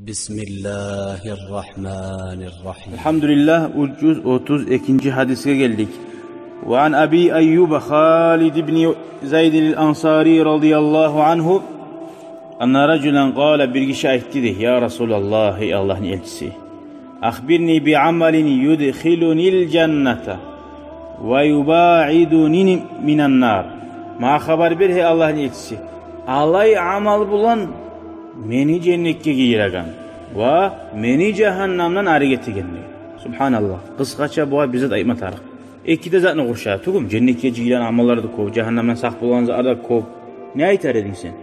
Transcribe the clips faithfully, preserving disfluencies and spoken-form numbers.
بسم الله الرحمن الرحيم. Альгьамдулиллагь, уьч юз отуз экинчи гьадисге гелдик. وعن أبي أيوب خالد بن زيد الأنصاري رضي الله عنه أن رجلا قال, бир гиши айтды дей: يا رسول الله, гьей Аллагьны элчиси, أخبرني بعمل يدخلني الجنة ويباعدني من النار. Магъа хабар бер, гьей Аллагьны элчиси, алай амал булан мени женнетге гийиреген ва мени жагьаннамдан арек этеген дей. Субгьаналлагь. Къысгъача бугъар бир зат айтма тарыкъ. Эки де затны къуршай тюгюлмю? Женнетге жыйылгъан амаллар да кёп, жагьаннамдан сакъ болгъан затлар да кёп. Не айтар эдинг сен?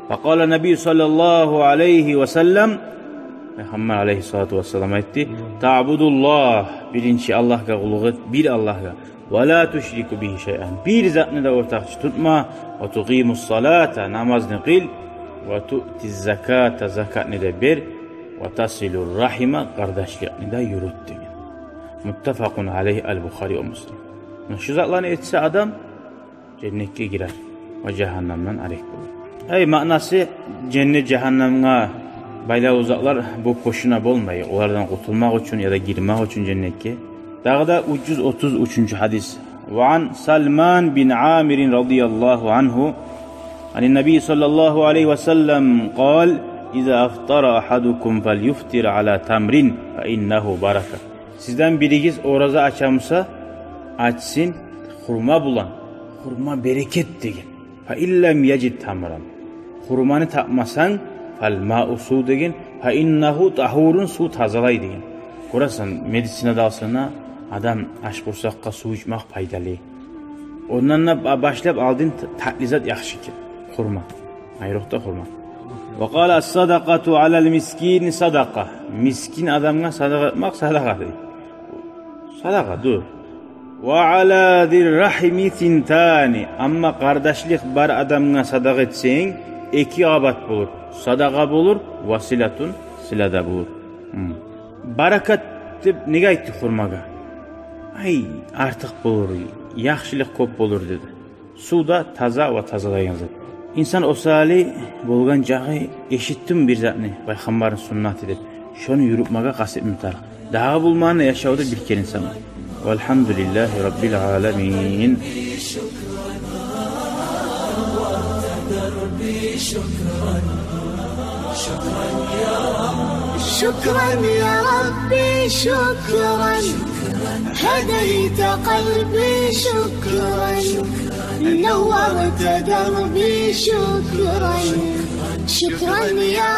فقال النبي صلى الله عليه وسلم, Пайхаммар алайгьиссалату вассалам айтды: تعبد الله, биринчи Аллагьгъа къуллукъ эт, бир Аллагьгъа. ولا تشرك به شيئا, бир затны да ортакъчы тутма. وتقيم الصلاة, намазны къыл. وتؤتي الزكاة, закатны да бер. وتصل الرحم, къардашлыкъны да юрют деген. متفق عليه, Аль-Бухари ва Муслим. Муна шу затланы этсе адам, женнетге гирер ва жагьаннамдан арек болур. Эй, маънасы, женнет, жагьаннамгъа байлавлу затлар бу бошуна болмай. Олардан къутулмакъ учун яда гирмек учун женнетге. Дагъы да уьч юз отуз уьчюнчю гьадис. وعن سلمان بن عامر رضي الله عنه عن النبي صلى الله عليه وسلم قال: إذا أفطر أحدكم فليفطر على تمر فإنه بركة. Сизден биригиз ораза ача буса, ачсын хурма булан. Хурма берекет деген. فإن لم يجد تمرا, хурманы тапмасанг, فالماء, сув деген, فإنه طهور, сув тазалай деген. Гёресен, медицинада алсанг, адам ач къурсакъгъа сув ичмек пайдалы. Ондан да ба-, башлап алдын т-, татли зат яхшы экен. Хурма. Айрокъда хурма. وقال: الصدقة على المسكين صدقة. Мискин адамгъа садакъа этмек садакъа дей. Садакъа, дюр. وعلى ذي الرحم ثنتان. Амма къардашлыкъ бар адамгъа садакъа этсенг, эки къабат болур. Садакъа болур, وصلة, сыла да болур. Гьм. Баракат деп неге айтды хурмагъа? Ай, артыкъ болур, яхшылыкъ кёп болур деди. Сув да таза ва тазалайгъан зат. Инсан осал болгъан чакъы эшитдим бир затны, пайхаммарны суннаты деп. Шону юрютмеге къаст этме тарыкъ. Дагъы болмагъанда яшавда бир керен сама. والحمد لله رب العالمين. شكرا يا ربي، شكرا. هديت قلبي، شكرا. نورت دربي، شكرا. شكرا يا